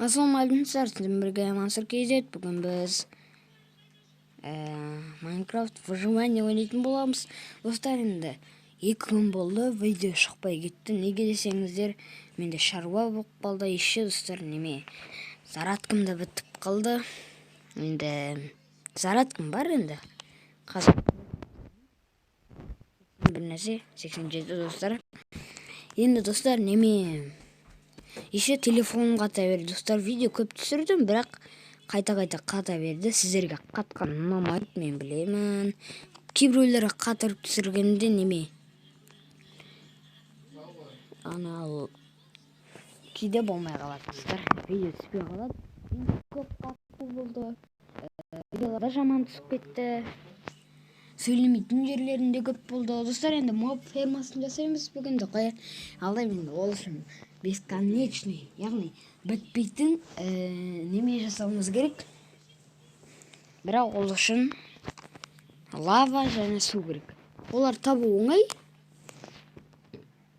Ассалаумағалейкум, сіздермен бірге Мансұр KZ. Бүгін біз Майнкрафт выживание ойнайтын боламыз. Достар, енді 2 күн болды, видео шықпай кетті. Неге десеңіздер, менде шаруа болып қалды. Еще достар, неме, зараткам да бітіп қалды. Енді зараткам бар енді. Қазір бір нәрсе 87 достар. Енді достар, неме, еще телефоным қата берді. Достар, видео көп түсірдім, бірақ қайта-қайта қата берді. Сіздерге қатқан ұнамайды, мен білемін. Кейбіреулері қатырып түсіргенде неме, анау кейде болмай қалады достар, видео түспей қалады. Енді көп қату болды, видеолар да жаман түсіп кетті, сөйлемейтін жерлерінде көп болды. Достар, енді моб фермасын жасаймыз бүгін де қоя алдаймын. Енді ол үшін бесконечный, яғни бітпейтін неме жасауымыз керек. Бірақ ол үшін лава және су керек. Олар табу оңай,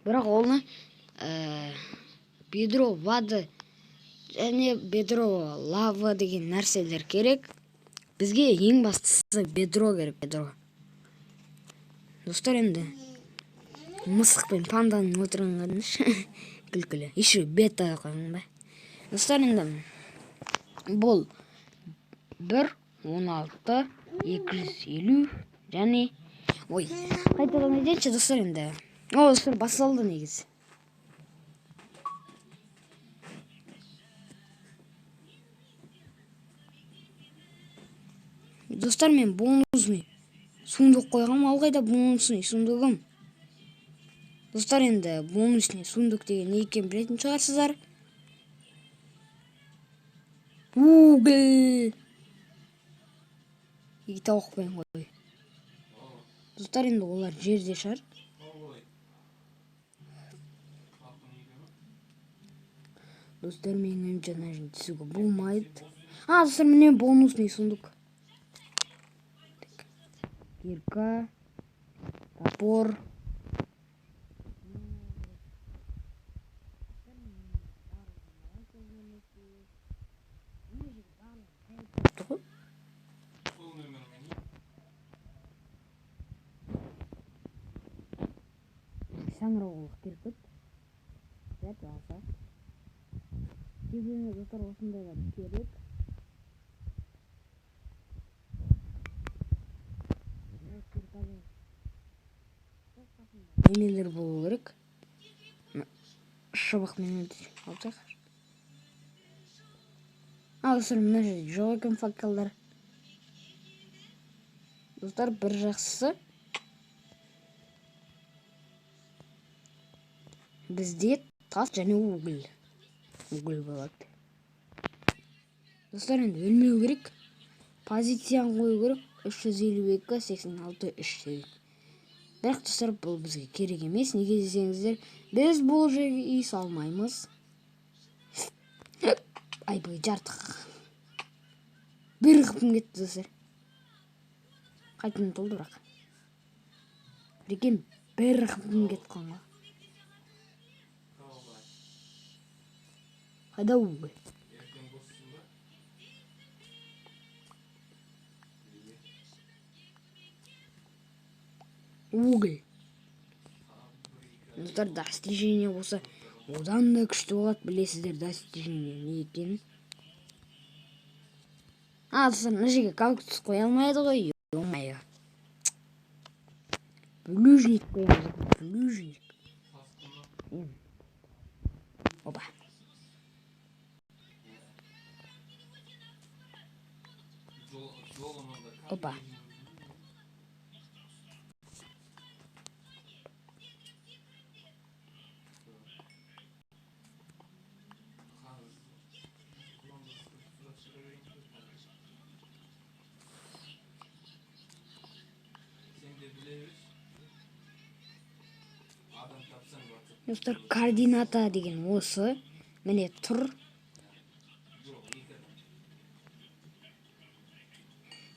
бірақ оны бедро воды және бедро лава деген нәрселер керек. Бізге ең бастысы бедро керек, бедро. Достар, енді мысық пен панданың отырғанын қараңызшы, күлкілі. Еще бета қойған ба? Достар, енді бұл 1, 16, 250 және ой, қайтадан айтайыншы достар енді. О, достар, басталды негізі. Достар, мен бонусный сундук қойғам, ал қайда бонусный сундугым? Достар, енді бонусный сундук деген не екенін білетін шығарсыздар. Уголь. Екі тауық қояйын ғой. Достар, енді олар жерде шығар. Достар, менің ойымша мына жерге түсуге болмайды. А, достар, міне бонусный сундук. Кирка, топор. Саңырауқұлақ керек еді. Бәрі алса. Кейбіреуіне достар осындайлар керек. Немелер болу керек. Шыбықмен алсақ. А, достар, мына жерде жоқ екен факелдар. Достар, бір жақсысы бізде тас және уголь. Уголь болады. Достар, енді өлмеу керек. Позицияны қою керек. 352, 86, 3 деген. Бірақ достар, бұл бізге керек емес. Неге десеңіздер, біз бұл жерге үй салмаймыз. Айбай, жартық. Бір қыпым кетті достар. Қайтадан толды бірақ. Прикинь, бір қыпым кетіп қалған. Қайда уголь? Уголь. Достар, достижение болса, одан да күшті болады, білесіздер достижение не екенін. А, достар, мына жерге кактус қоя алмайды ғой, ё-моё. Булыжник қоямыз, булыжник. Опа. Опа. Достар, координата деген осы. Міне тұр.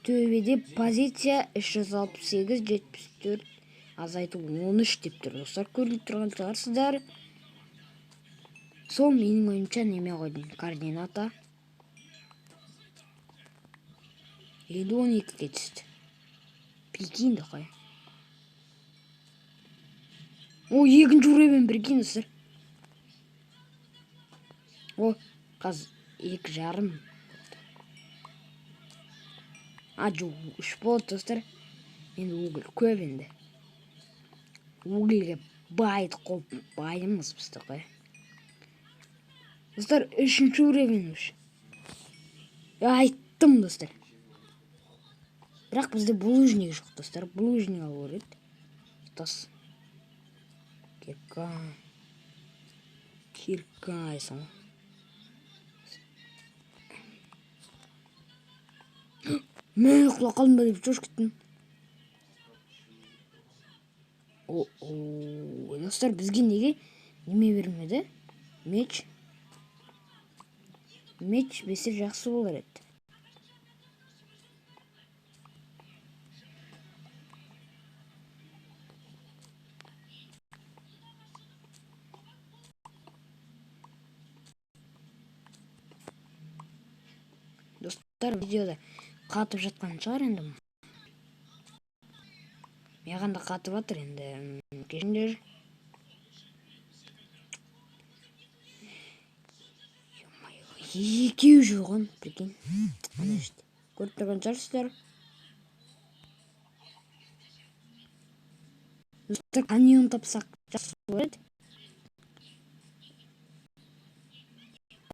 Төбеде позиция 368, 74, азайту 13 деп тұр. Достар, көрініп тұрған шығарсыздар. Сол менің ойымша неме қойдым, координата. Енді 12-ге түсті. Прикинь, қой. О, екінші уровень, прикинь, достар. О, қазір 2,5. А, жоқ, 3 болды, достар. Енді уголь көп енді. Угольге байыт қойып байымыз біз қой. Достар, үшінші уровень уже. Айттым, достар. Бірақ бізде булыжник жоқ, достар. Булыжник алу керек. Тас. Кирка. Кирка айсың. Мә, құлап қалдым ба деп шошып кеттім. О, о, достар, бізге неге неме бермеді? Меч. Меч берсе жақсы болар еді. Достар, видеода қатып жатқан шығар енді. Маған да қатып жатыр енді. Кешіріңдер. Ё-моё, екеуі жүр ғой, прикинь. Ана жерде. Көріп тұрған шығарсыздар. Достар, каньон тапсақ жақсы болар еді.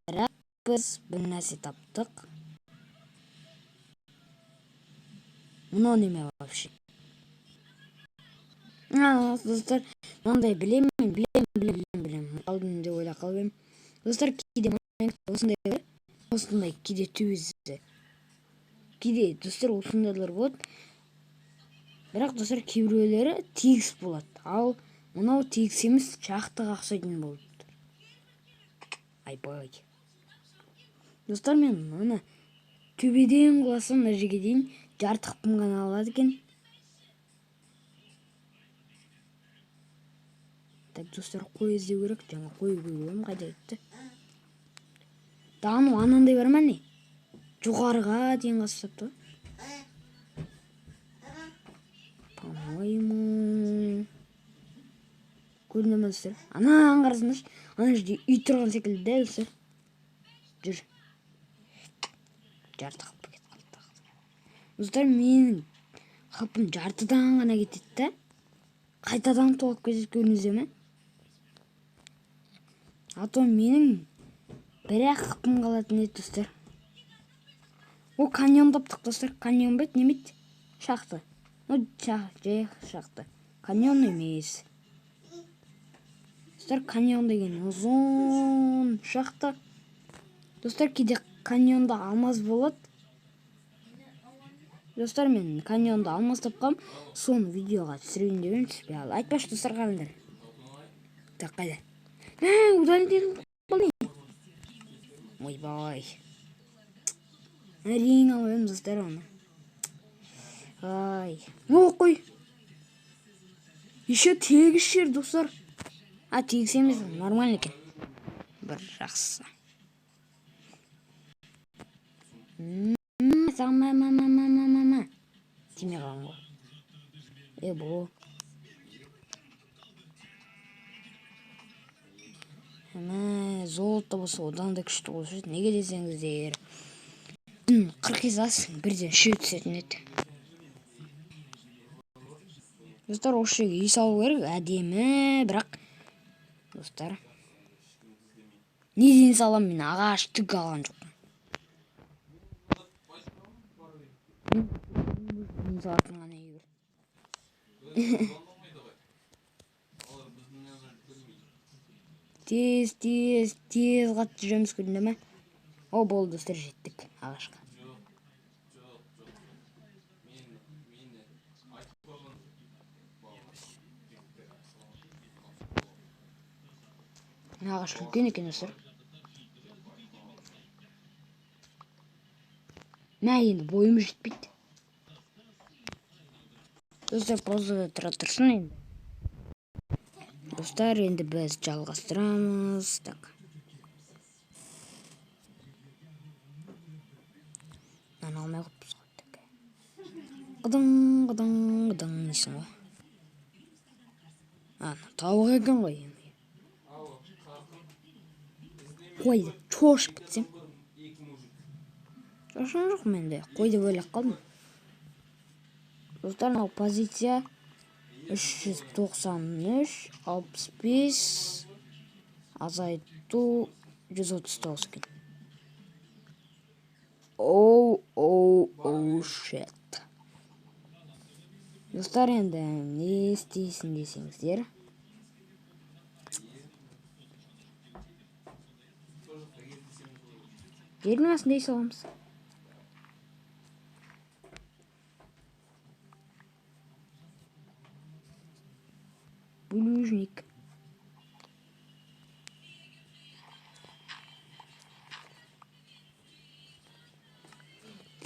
Бірақ біз бір нәрсе таптық. Мынау неме вообще? А, достар, мынандай білемін, білемін, білемін, білемін. Алдым деп ойлап қалып едім. Достар, кейде осындай бар. Осындай кейде төбесі. Кейде, достар, осындайлар болады. Бірақ, достар, кейбіреулері тегіс болады. Ал мынау тегіс емес, шахтаға ұқсайтын болып тұр. Айбай. Достар, мен мына төбеден құласам, мына жерге дейін жарты хпым ғана алады екен. Так, достар, қой іздеу керек. Жаңа қой көргенмін, қайда кетті? Да, ну, анандай бар ма не? Жоғарыға дейін қастапты ғой. По-моему, көріне ме, достар? Анаған қарасаңдаршы, ана жерде үй тұрған секілді дәл, достар. Жүр. Жарты хп кетіп қалды тағы. Достар, менің хпым жартыдан ғана кетеді да. Қайтадан толып кетеді, көрдіңіздер ме? А то менің бір-ақ хпым қалатын еді, достар. О, каньон таптық, достар. Каньон ба еді, неме еді? Шахта. Ну, жай шахта. Каньон емес. Достар, каньон деген ұзын шахта. Достар, кейде каньонда алмаз болады. Достар, мен каньонда алмаз тапқам, соны видеоға түсірейін деп едім, түспей қалды. Айтпашы, достар, қараңдар. Так, қайда? Мә, удалить етіліп қалды. Ойбай. Әрең алып едім, достар, оны. Ай. О, қой. Еще тегіс жер, достар. А, тегіс емес, нормально екен. Бір жақсысы. Ма, ма, ма, ма, ма, ма, ма. Тимей қалған ғой. Е, бұл. Мә, золото болса, одан да күшті болушы еді. Неге десеңіздер, қырық аласың, бірден үшеу түсетін еді. Достар, осы жерге үй салу керек, әдемі, бірақ, достар, неден саламын мен, ағаш түк алған жоқпын. Мен салатын ғана үй бар. Тез, тез, тез қатты жүреміз, көрдіңдер ме? О, болды, достар, жеттік ағашқа. Ағаш үлкен екен, достар. Мә, енді бойым жетпейді. Достар, паузада тұра тұрсын енді. Достар, енді біз жалғастырамыз. Так. Мынаны алмай қойыппыз ғой. Қыдың, қыдың, қыдың дейсің ғой. Ана тауық екен ғой енді. Қой деп шошып кетсем. Шошқан жоқ менде. Қой деп ойлап қалдым. Достар, мынау позиция 393, 65, азайту 139 екен. Оу, оу, оу, shit. Достар, енді не істейсің десеңіздер. Жердің астында үй саламыз. Булыжник.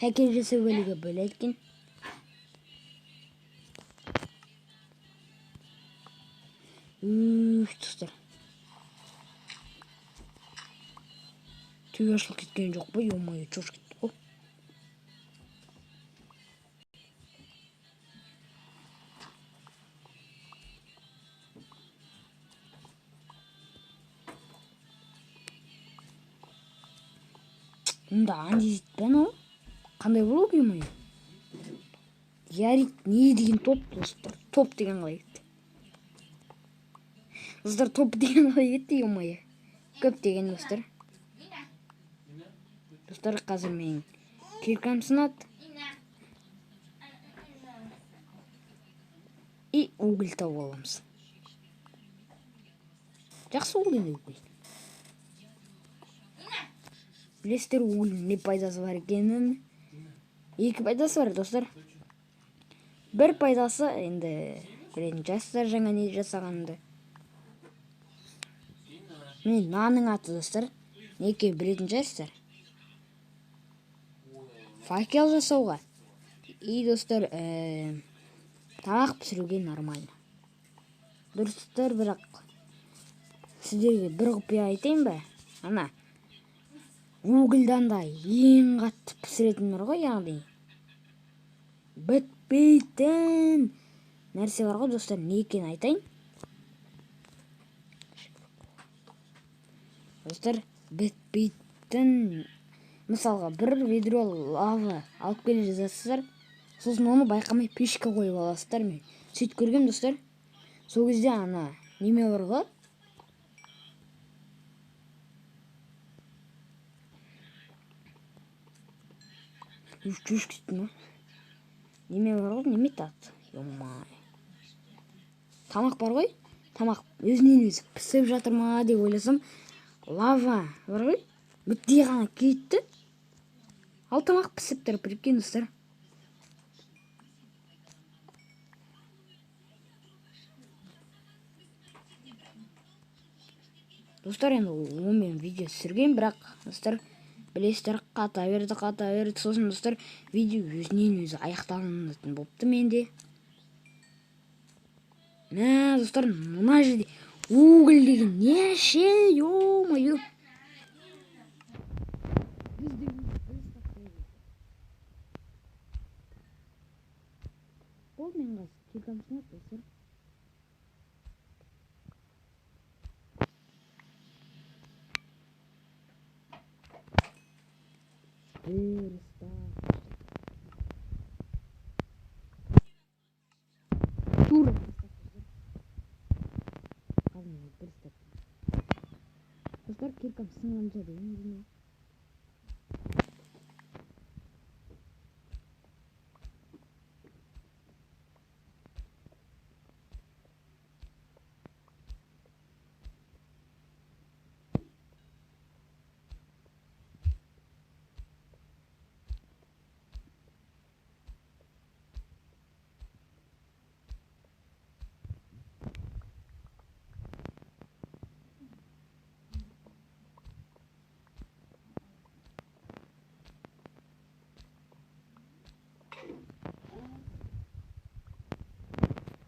Факел жасап алуға болады екен. Үф, достар. Түйе ашылып кеткен жоқ па? Ё-моё, шошып кеттік қой. Мұнда андезит пе анау? Қандай блок, ё-моё? Ярик не деген топ, достар? Топ деген қалай кетті? Достар, топ деген қалай кетті, ё-моё? Көп деген, достар. Достар, қазір менің киркам сынады. И уголь тауып аламыз. Жақсы ол енді уголь. Білесіздер, угольдің не пайдасы бар екенін. Екі пайдасы бар, достар. Бір пайдасы, енді білетін шығарсыздар жаңа не жасағанымды. Міне нанның аты, достар. Не екенін білетін шығарсыздар. Факел жасауға. И, достар, тамақ пісіруге нормально. Достар, бірақ сіздерге бір құпия айтайын ба? Ана угольдан да ең қатты пісіретін бар ғой, яғни бітпейтін нәрсе бар ғой, достар, не екенін айтайын. Достар, бітпейтін, мысалға, бір ведро лава алып келе жатасыздар, сосын оны байқамай пешке қойып аласыздар. Мен сөйтіп көргем, достар. Сол кезде ана неме бар ғой, үш жүз кетті ма? Неме бар ғой, неме аты? Ё-май. Тамақ бар ғой, тамақ өзінен өзі пісіп жатыр ма деп ойласам, лава бар ғой, бітпей ғана кетті. Ал тамақ пісіп тұр, прикинь, достар. Достар, енді онымен видео түсірген, бірақ, достар, білесіздер, қата берді, қата берді. Сосын, достар, видео өзінен өзі аяқталынатын болыпты менде. Мә, достар, мына жерде уголь деген неше, ё-моё. Болды, мен қазір киркам сынады, достар. Бір стак. Тура бір стак, достар. Қазір мен бір стак. Достар, киркам сынғанша деген деймін.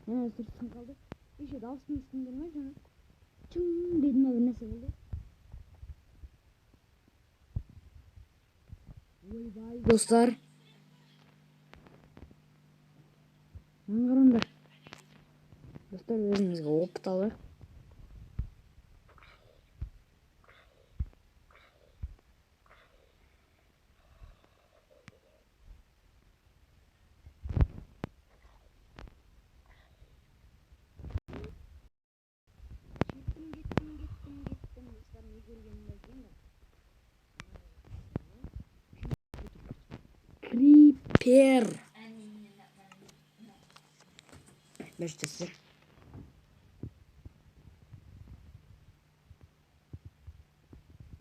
Міне, достар, сынып қалды. Еще дауысын естідіңдер ме жаңа? Чың деді ме, бір нәрсе болды. Ойбай, достар. Достар, өзімізге опыт алайық. Кеттім, кеттім, кеттім, кеттім. Достар, не көргенімді айтайын ба? Крипер. Достар.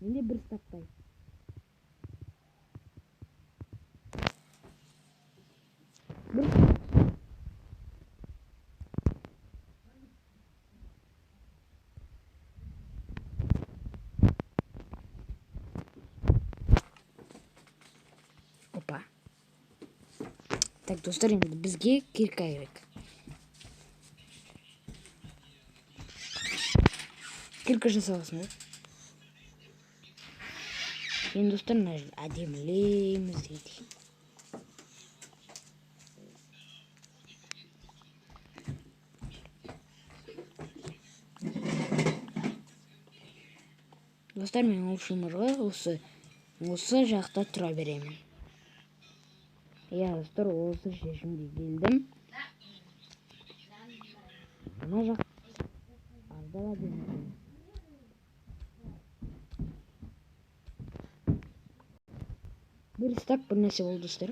Менде бір стактай. Бір. Опа. Так, достар, енді бізге кирка керек. Кирка жасап аласың ба? Енді, достар, мына жерді әдемілейміз дейді. Достар, мен общем осы жақта тұра беремін. Иә, достар, осы шешімге келдім. Мына жақ аздап әдемі. Бір стак бір нәрсе болды, достар.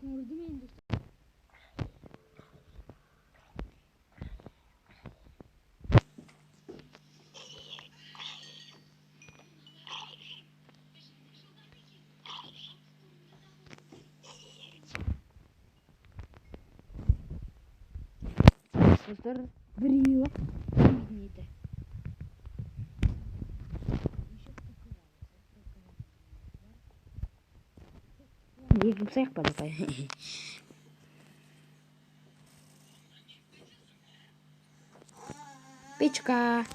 Көрдім енді. Достар, біреуі ақ еді. Екі қылсайық па, давай. Печка.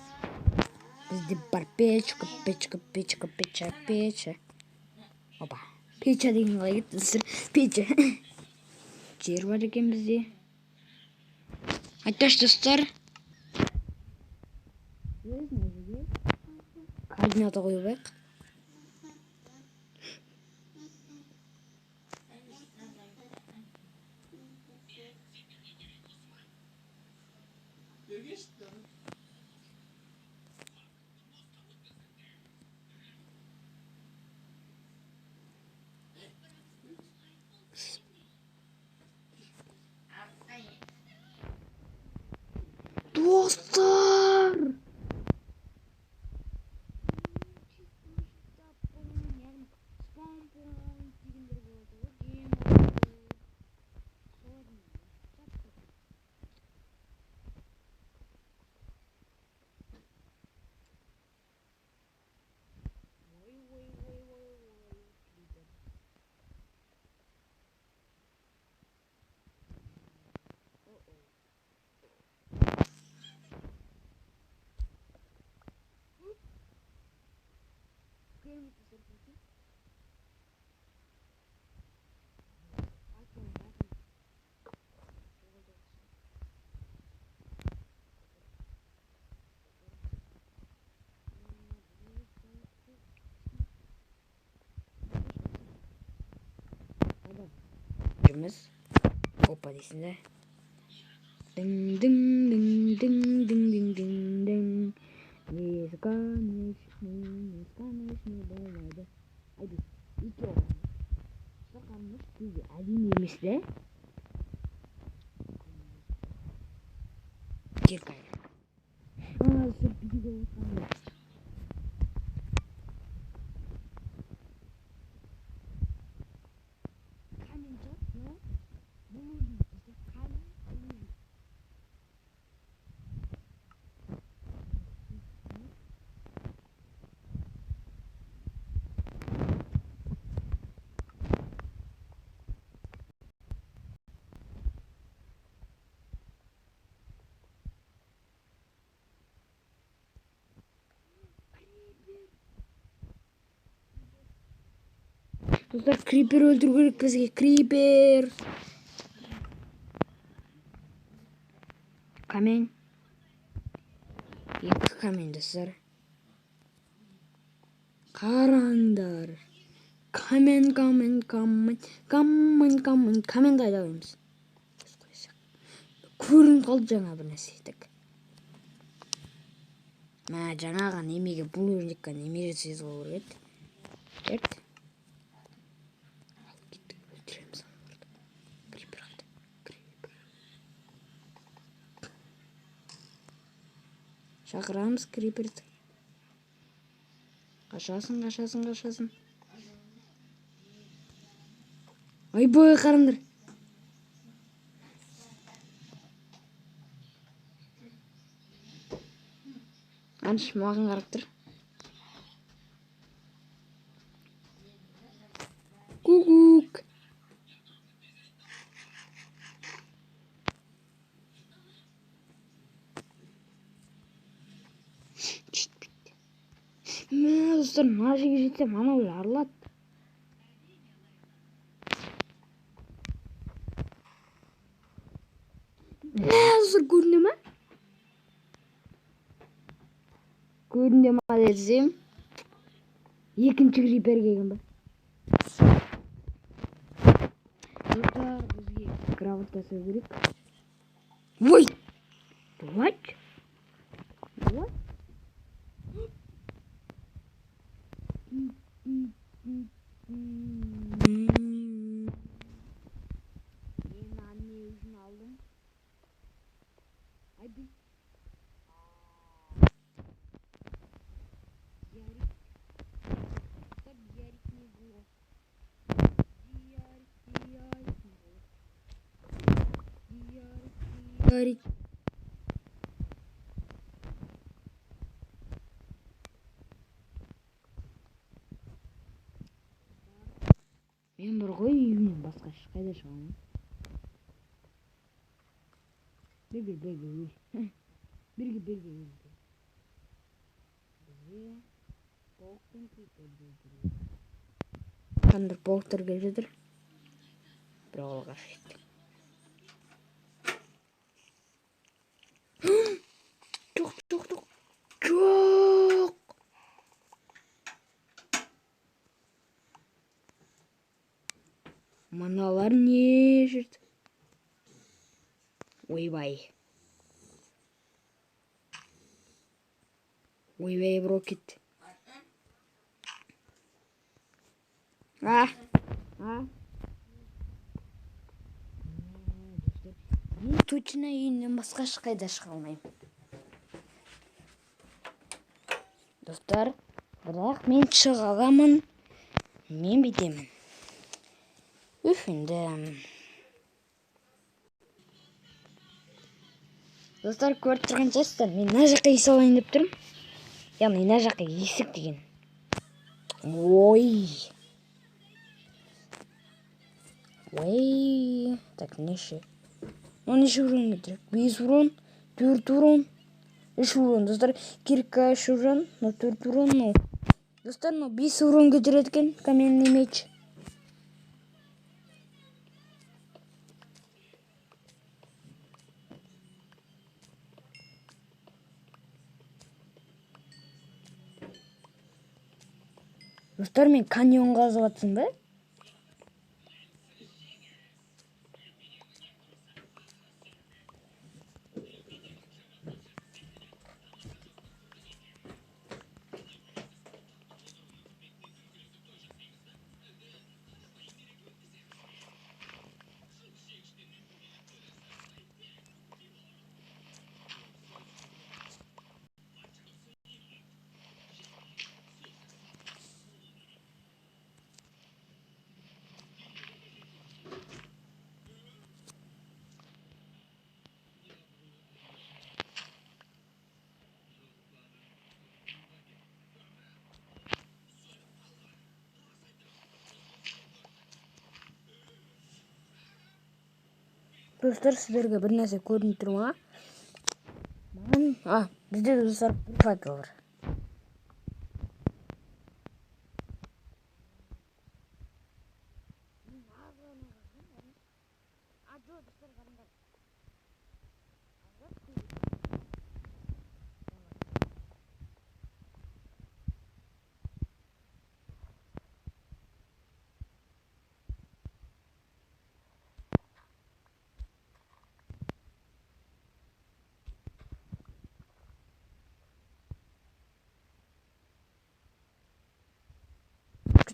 Бізде бар печка, печка, печка, печа, печа. Опа. Печа деген қалай кетті, достар? Печа. Жер бар екен бізде. Айтпашы, достар. Біз мына жерге координата қойып алайық. Достар! Спаун point дегендер болады ғой, гейм. Солардың таптық. Ой, ой, ой, ой, ой, крипер. О-о. Көреміз, достар, прикинь. Атом, атом. Жоғалды. Жүрміз. Опа дейсің да. Дың дың дың дың дың дың дың дың. Бесконечный, бесконечный болады. Айди, екеу. Достар, қараңдаршы, кейде әдемі емес те. Кирка. А, достар, видео отқанда. Камень шығады, но булыжник, достар, камень, булыжник. Достар, крипер өлтіру керек бізге. Крипер. Камень. 2 камень, достар. Қараңдар. Камень, камень, камень, камень, камень, каменді айда қоямыз. Көрініп қалды жаңа бір нәрсе. Так. Мә, жаңағы немеге булыжникқа неме жасай салу керек еді. Жарайды. Алып кеттік, өлтіреміз аналарды. Крипер қайда? Крипер. Шақырамыз криперді. Қашасың, қашасың, қашасың. Ойбой, қараңдар. Аныш маған қарап тұр. Кукук. Жетпейді. Мә, достар, мына жерге жетсем, анау жарылады. Мә, достар, көріне ме? Көрінде ма десем, екінші крипер келген ба? Достар, бізге кровать жасау керек. Ой! What? What? Мен мынаны не үшін алдым? Айбей. Ярик. Так, Ярик не было. Ярик, Ярик не было. Ярик, Ярик. Мен бір ғой үйімнен басқа ешқайда шыға алмаймын. Берге, берге, өл. Берге, берге, өл. Бізге паук пен криперді өлтіру. Қандай пауктар келіп жатыр. Бірақ ол қашып кетті. Жоқ, жоқ, жоқ. Жоқ. Мыналар не жүрді? Ойбай. Ойбай, брокет. А? А? Мен точно үйімнен басқа ешқайда шыға алмаймын. Достар, бірақ мен шыға аламын. Мен бүйтемін. Үф, енді. Достар, көріп тұрған шығарсыздар, мен мына жаққа үй салайын деп тұрмын. Яғни мына жаққа есік деген. Ой. Ой. Так, неше? Ну, неше урон кетіреді? 5 урон, 4 урон, 3 урон. Достар, кирка 3 урон, но 4 урон, ну. Достар, ну 5 урон кетіреді екен каменный меч. Достар, мен каньон қазып жатсам ба? Достар, сіздерге бір нәрсе көрініп тұр ма? Маған, бізде достар бір факел бар.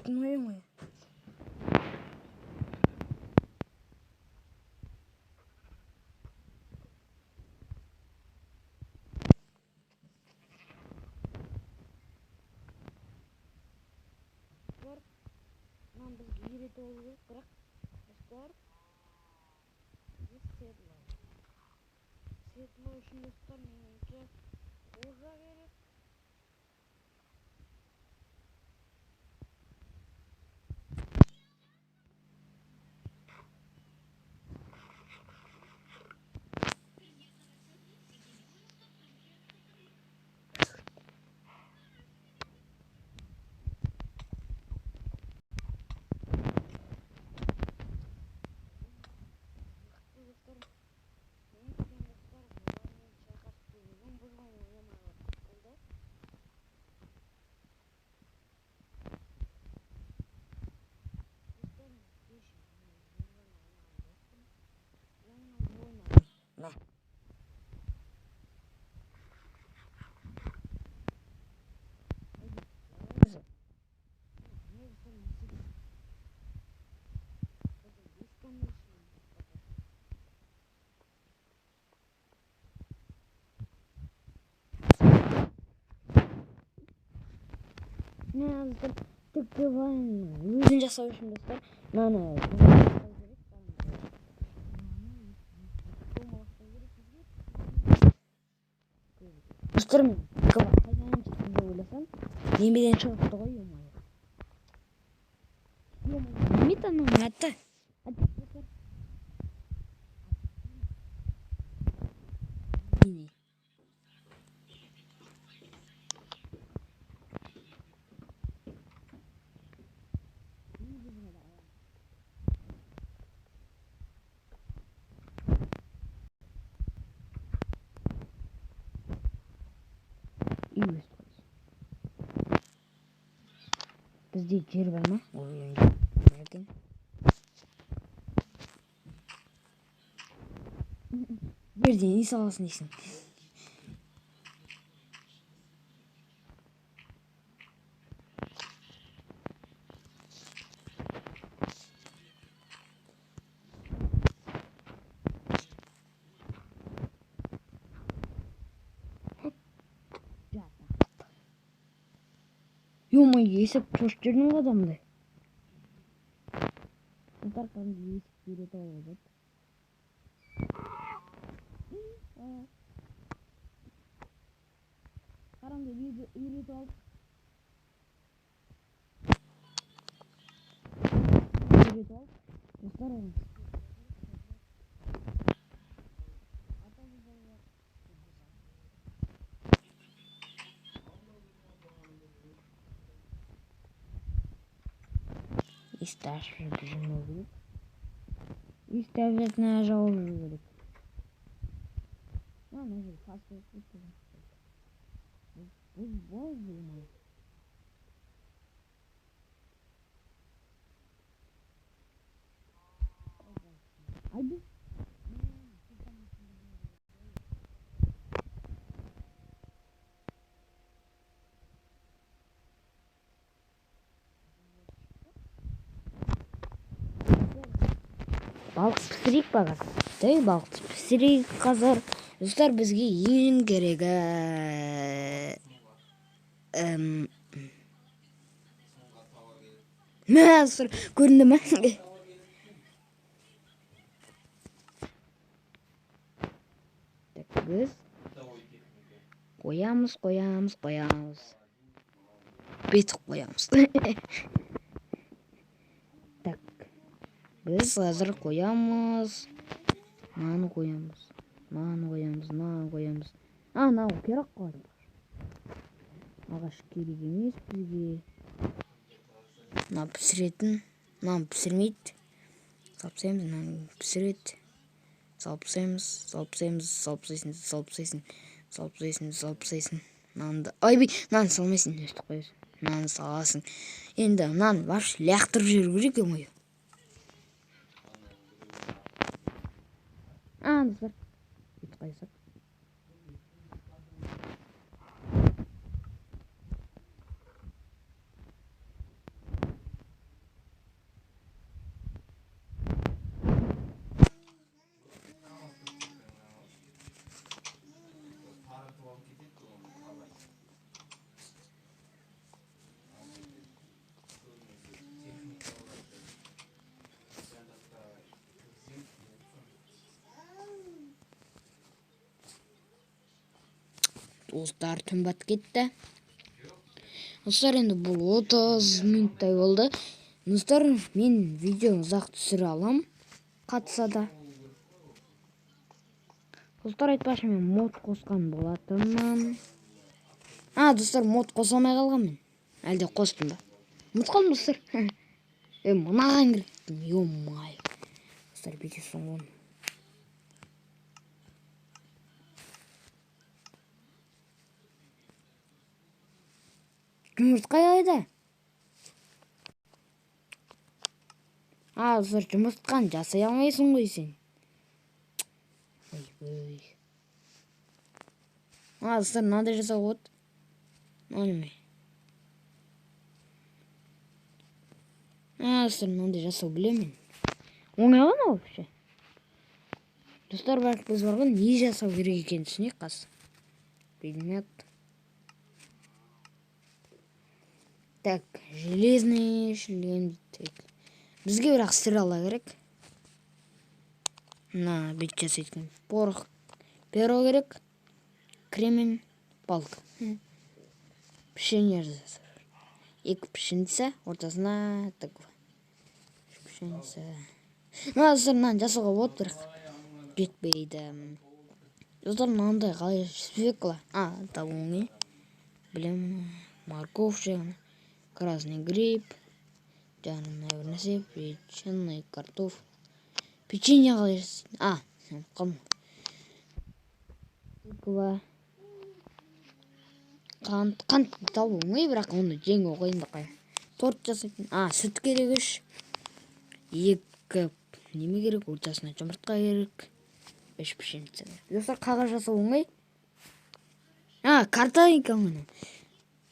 кеттім ғой, ой. Мынаны бізге үйретіп алу керек, бірақ достар, бізге седло. Седло үшін, достар, меніңше кожа керек. Достар, мен деген, достар, бұлармен шайқасып өзім выживание ойнамай болды. Достар, мен кеше выживание ойнаған жоқпын. Жаңа ойнадым. Мә. Міне, достар, тікібайын өзін жасау үшін, достар, мынаны домалақтау керек. Достар, мен тікібай қайдан шықты деп ойласам, немеден шығыпты ғой, ё-моё. Ё-моё, неме еді ананың аты? Достар. Не? Үй өстіп қойсын. Бізде жер бар ма? Ой, бар екен. Жерден үй саласың дейсің. Ё-моё, есік шошып жібердің ғой адамды. Достар, кәдімгі есік үйретіп алып жатыр. Қараңдар, үйретіп алдық. Үйретіп алдық. Достар, оны. Есікті ашып жүрмеу керек. Есікті обязательно жауып жүру керек. Мына жер тас болып кетті. Бұл болмай. Айби. Балық пісірейік па қазір? Дәй, балықты пісірейік қазір. Достар, бізге ең керегі, мә, достар, көрінді ме? Так, біз қоямыз, қоямыз, қоямыз. Бүйтіп қоямыз. Так, біз қазір қоямыз. Мынаны қоямыз. Мынаны қоямыз, мынаны қоямыз. А, мынау керек қой. Ағаш керек емес бізге. Мына пісіретін, мынаны пісірмейді. Салып тастаймыз, мынаны пісіреді. Салып тастаймыз, салып тастаймыз, салып тастайсың, салып тастайсың, салып тастайсың, салып тастайсың. Мынаны да, ойбай, мынаны салмайсың, өстіп қоясың. Мынаны саласың. Енді мынаны вообще лақтырып жіберу керек, ё-моё. А, достар, бүйтіп қойсақ. Достар, түн батып кетті. Достар, енді бұл 30 минуттай болды. Достар, мен видео ұзақ түсіре алам, қатса да. Достар, айтпақшы, мен мод қосқан болатынмын. А, достар, мод қоса алмай қалғанмын. Әлде қостым ба? Ұмытып қалдым, достар. Мынаған кіріп, ё-моё. Достар, бүйтесің ғой. Жұмыртқа қайда? А, достар, жұмыртқаны жасай алмайсың ғой сен. Ойбай. А, достар, мынандай жасауға болады. Мынау неме? А, достар, мынандай жасау білемін мен. Оңай ғой мынау вообще. Достар, бірақ біз бар ғой, не жасау керек екенін түсінейік қазір. Предмет. Так, железный шлем дейді. Бізге бірақ стрела керек. Мына бет жасайтын порох, перо керек, кремень, палка. Пішен жасау. Екі пшеница, ортасына тыква. Пшеница. Мына, достар, мынаны жасауға болады, бірақ жетпейді. Достар, мынандай қалай свекла? А, это оңай. Білемін. Морковь жаңа. Красный гриб. Жаңа бір нәрсе, печеный картоф. Печенье қалай жасайды? А, ұмытып қалдым. Тыква. Қант, қант табу оңай, бірақ оны жеңу қиын да қай. Торт жасайтын. А, сүт керек үш. Екі неме керек, ортасына жұмыртқа керек. Үш пшеница. Достар, қағаз жасау оңай. А, карта екен міне.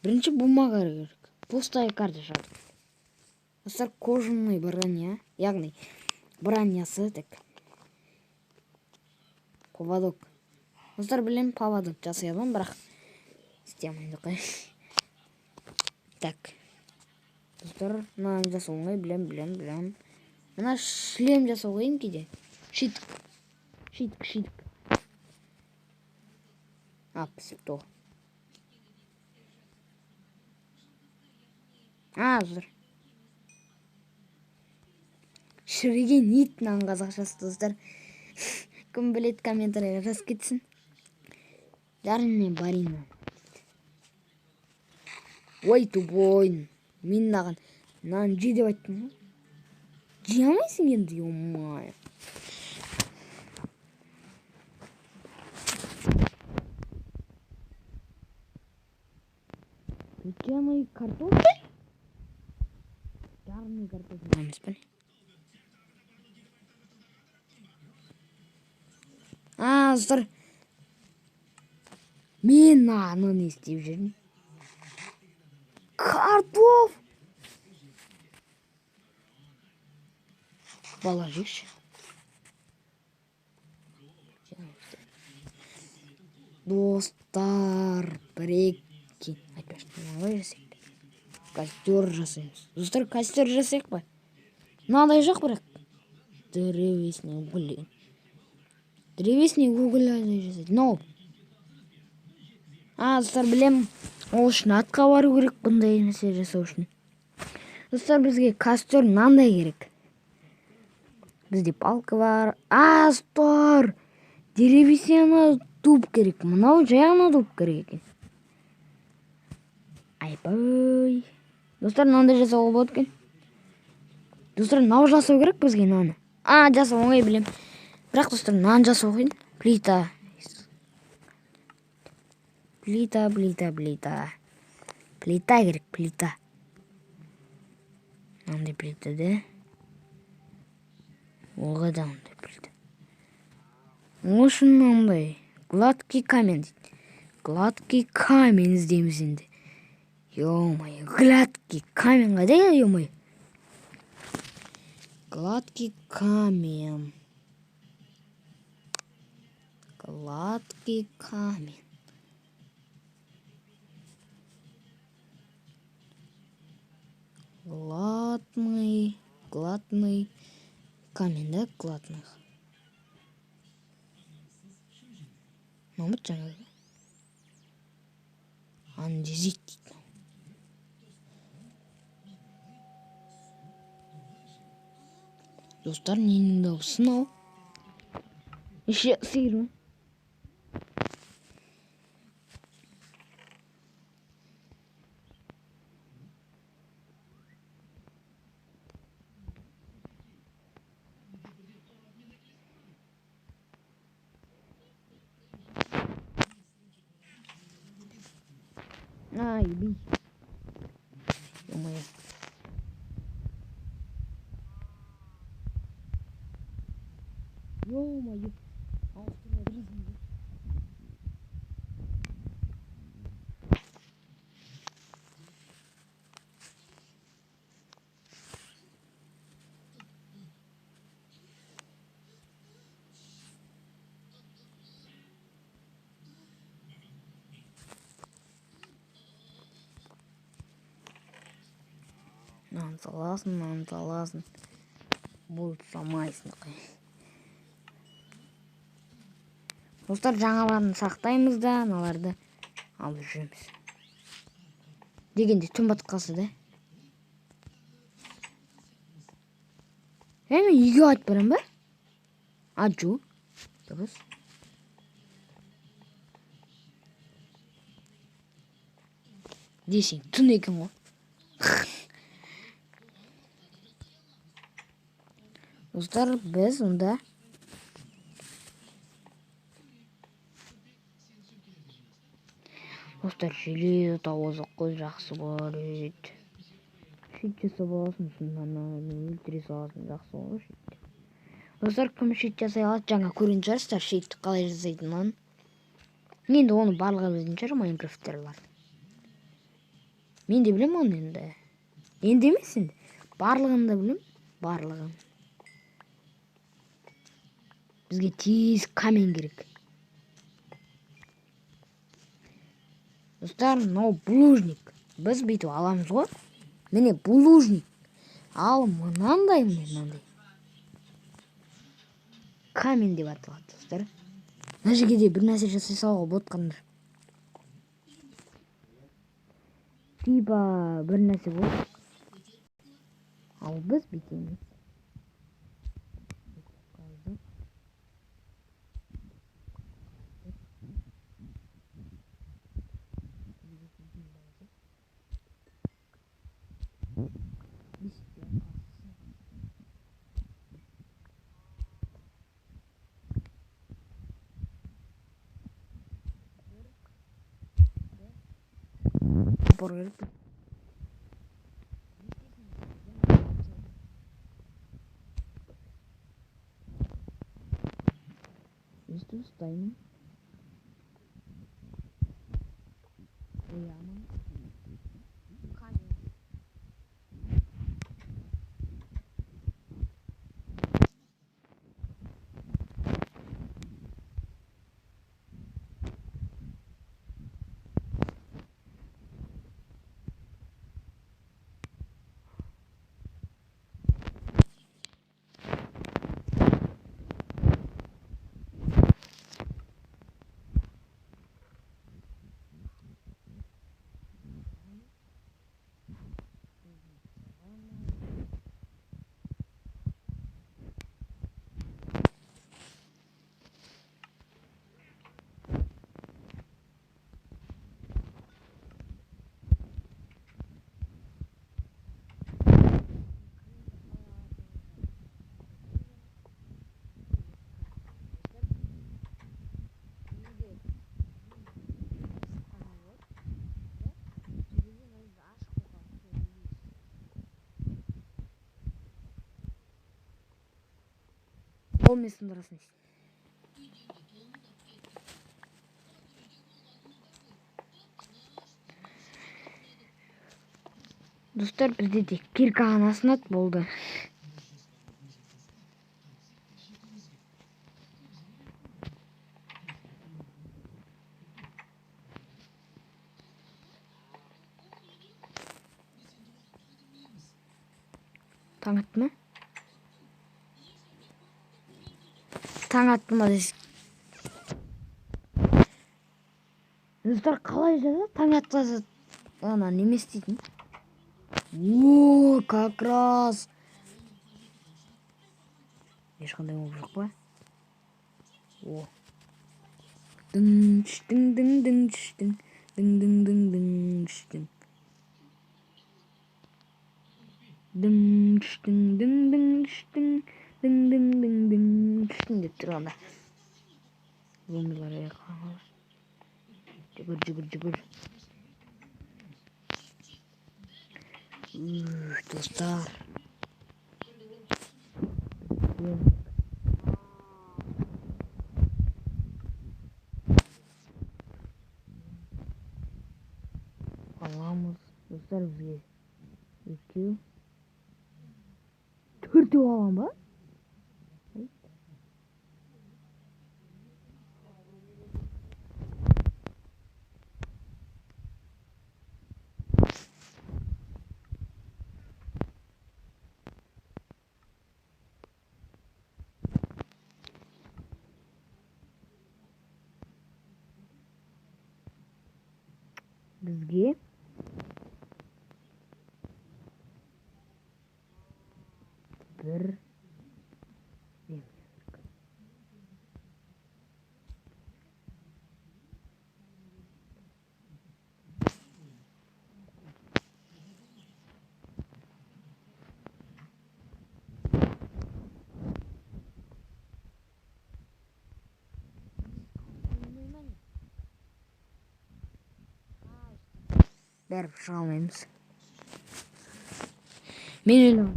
Бірінші бумага керек. Пустая карта шығады. Достар, кожаный броня, яғни бронясы, так. Поводок. Достар, білемін, поводок жасай аламын, бірақ істей алмаймын қой. Так. Достар, мынаны жасау оңай, білем, білем, білем. Мына шлем жасау қиын кейде. Щит. Щит, щит. А, пісіп. А, достар. Шіріген ит мынаның қазақшасы, достар. Кім біледі, комментарийға жазып кетсін. Жареная барина. Ой, тупой. Мен мынаған нан же деп айттым ғой. Жей алмайсың енді, ё-моё. Печеный картофель? Жареный картофель емес пе? А, достар. Мен мынаны не істеп жүрмін? Картоф! Бала жейікші. Достар, бір-екі. Айтпашы, мынандай жасайық. Костер жасаймыз. Достар, костер жасайық па? Мынандай жоқ бірақ. Древесный уголь. Древесный уголь жасайды. Но. А, достар, білем. Ол үшін атқа бару керек, бұндай нәрсе жасау үшін. Достар, бізге костер мынандай керек. Бізде палка бар. А, достар, древесина дуб керек. Мынау жай ғана дуб керек екен. Айбай. Достар, мынандай жасауға болады екен. Достар, мынау жасау керек бізге, мынаны. А, жасау оңай, білем. Бірақ, достар, мынаны жасау қиын. Плита. Плита, плита, плита. Плита керек, плита. Мынандай плита, да? Оға да мынандай плита. Ол үшін мынандай гладкий камень дейді. Гладкий камень іздейміз енді. Ё-моё, гладкий камень қайда, ё-моё? Гладкий камень. Гладкий камень. Камень, да, кладных. Мынау жаңағы андезит дейді. Достар, ненің дауысы мынау? Еще сиыр ма? Ай, убей. Ё-моё. Ё-моё. Мынаны саласың, мынаны саласың. Болды, салмайсың. Достар, жаңаларын сақтаймыз да, аналарды алып жүреміз. Дегенде түн батып қалса да. Мен үйге қайтып барамын ба? А, жоқ. Дұрыс. Десең, түн екен ғой. Достар, біз онда достар железо тауызық қой, жақсы болар еді. Щит жасап аласың, сосын ана өлтіре саласың, жақсы ғой щит. Достар, кім щит жасай алады? Жаңа көрген шығарсыздар щитті қалай жасайтынын. Енді оны барлығы білетін шығар, майнкрафтерлар. Мен де білемін оны енді. Енді емес енді. Барлығын да білемін, барлығын. Бізге тез камень керек. Достар, мынау булыжник. Біз бүйтіп аламыз ғой. Міне булыжник. Ал мынандай, мынандай. Камень деп аталады, достар. Мына жерге де бір нәрсе жасай салуға болады қандар. Типа бір нәрсе болады. Ал біз бүйтеміз. Топор керек. Өстіп ұстаймын. Қоямын. Қолмен сындырасың. Достар, бізде де кирка ғана сынады болды. Таң атты ма? Таң атты ма десек. Достар, қалай жазады? Таң атқызады. Ана неме істейтін? О, как раз. Ешқандай моб жоқ па? О. Дың, дың, дың, дың, дың, дың, дың, дың, дың, дың. Дың, дың, дың, дың, дың, дың, дың, дың, дың, дың деп тұрғанда. Зомбилар қараңыз. Жүгір, жүгір, жүгір. Үф, достар. Аламыз. Достар, бізге екеу. Төртеу алам ба? Бізге бір земля керек. Бәрібір шыға алмаймыз. Мен ойлаймын.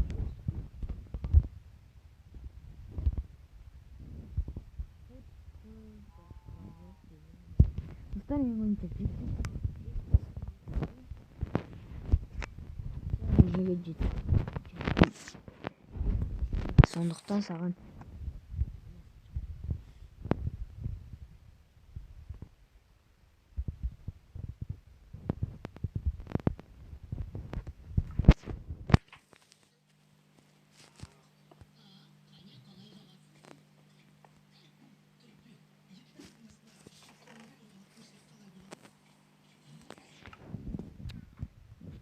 Достар, менің ойымша жетті. Сондықтан саған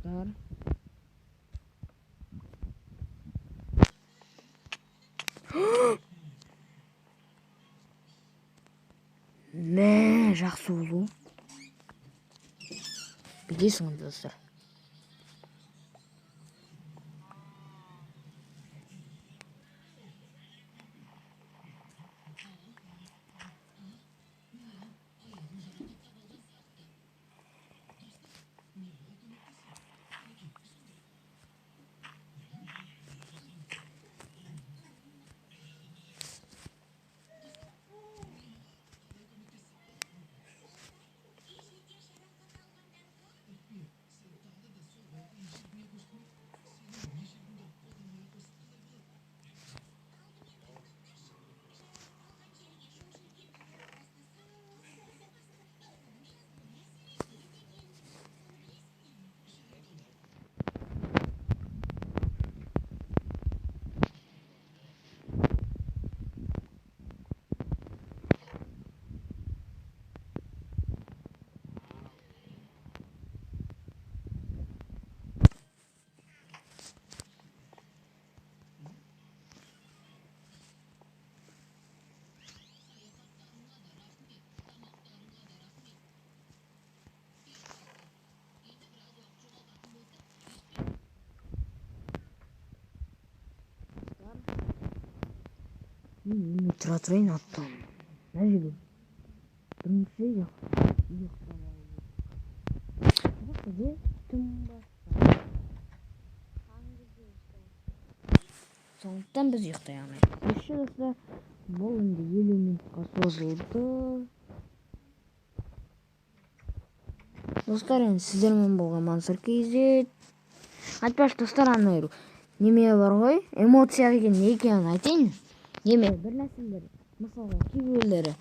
достар. Мә, жақсы болу. Білесің ғой, достар. Мен тұра тұрайын аттан. Мына жерге бірінші ұйықтап алу керек. Бірақ бізде түн басталды. Сондықтан біз ұйықтай алмаймыз. Еще достар, бұл енді 50 минутқа созылды. Достар, енді сіздермен болған Мансұр KZ. Айтпақшы, достар, ана неме бар ғой, эмоция деген не екенін айтайын. Неме, бір нәрселер, мысалға, кейбіреулері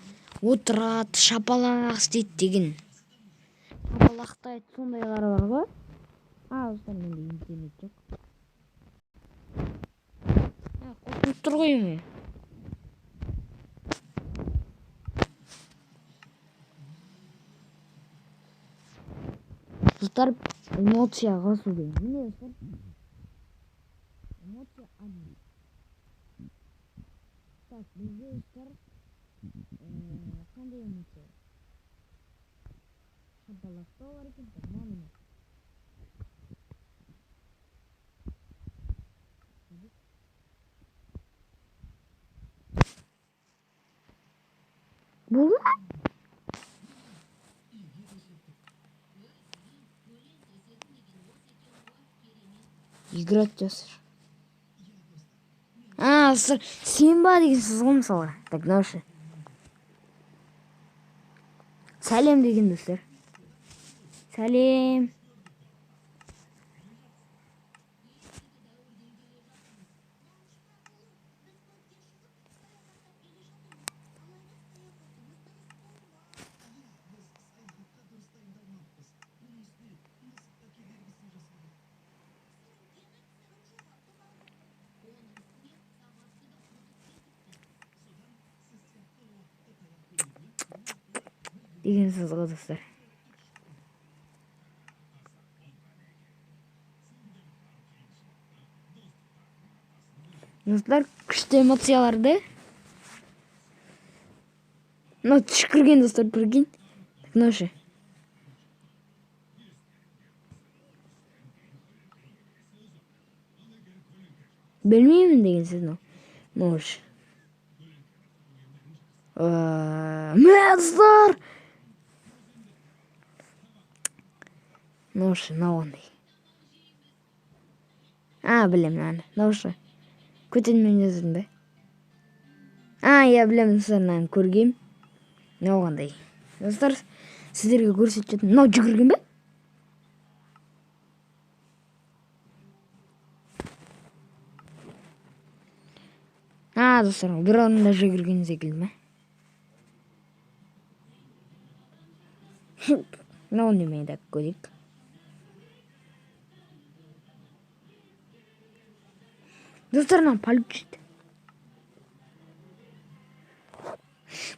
отырады, шапалақ істейді деген. Шапалақтайды, сондайлар бар ғой. А, достар, менде интернет жоқ. Қосылып тұр ғой еме. Достар, эмоция қосу деген міне, достар, эмоция один. Так, бізде, достар, қандай эмоция? Шапалақтау бар екен. Так, мына, міне. Болды ма? Играть жасыр. А, достар, сен ба деген сөз ғой, мысалға. Так, мынау ше? Сәлем деген, достар, сәлем деген сөз ғой, достар. Достар, күшті эмоцияларды. Мынау түшкірген, достар, прикинь. Так, мынау ше? Білмеймін деген сөз. Мынау, мынау ше? Мә, достар, мынау ше? Мынау қандай? А, білемін мынаны. Мынау ше? Көтенмен жаздым ба? А, иә, білемін, достар, мынаны көргем. Мынау қандай, достар? Сіздерге көрсетіп жатырмын. Мынау жүгірген бе? А, достар, бір орында жүгірген секілді ме? Мынау неме? Так, көрейік. Достар, мынау получить.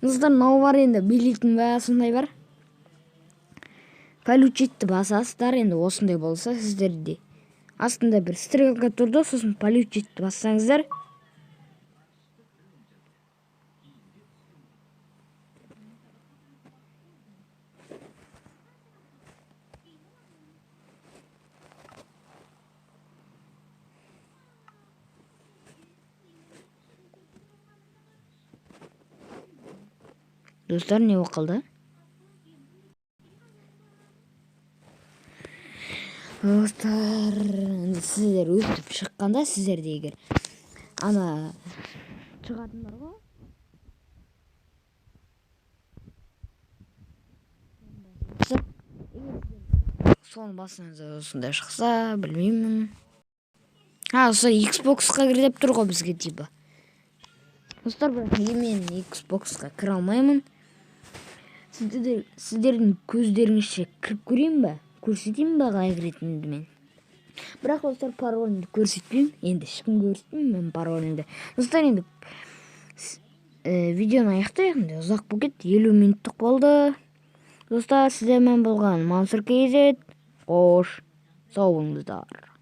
Достар, мынау бар енді, билейтін ба, сондай бар. Получить басасыздар. Енді осындай болса, сіздерде астында бір стрелка тұрды, сосын получить бассаңыздар. Достар, не болып қалды? Достар, енді сіздер өстіп шыққанда, сіздерде егер ана шығатын бар ғой, егер соны бассаңыздар, осындай шықса, білмеймін. А, достар, Xbox-қа кір деп тұр ғой бізге типа, достар. Бірақ неге мен Xbox-қа кіре алмаймын? Сіздердің көздеріңізше кіріп көрейін ба, көрсетейін ба қалай кіретінімді мен? Бірақ, достар, паролімді көрсетпеймін енді, ешкімге көрсетпеймін мен паролімді. Достар, енді видеоны аяқтайық, енді ұзақ болып кетті, 50 минуттық болды. Достар, сіздермен болған Мансұр KZ. Қош, сау болыңыздар.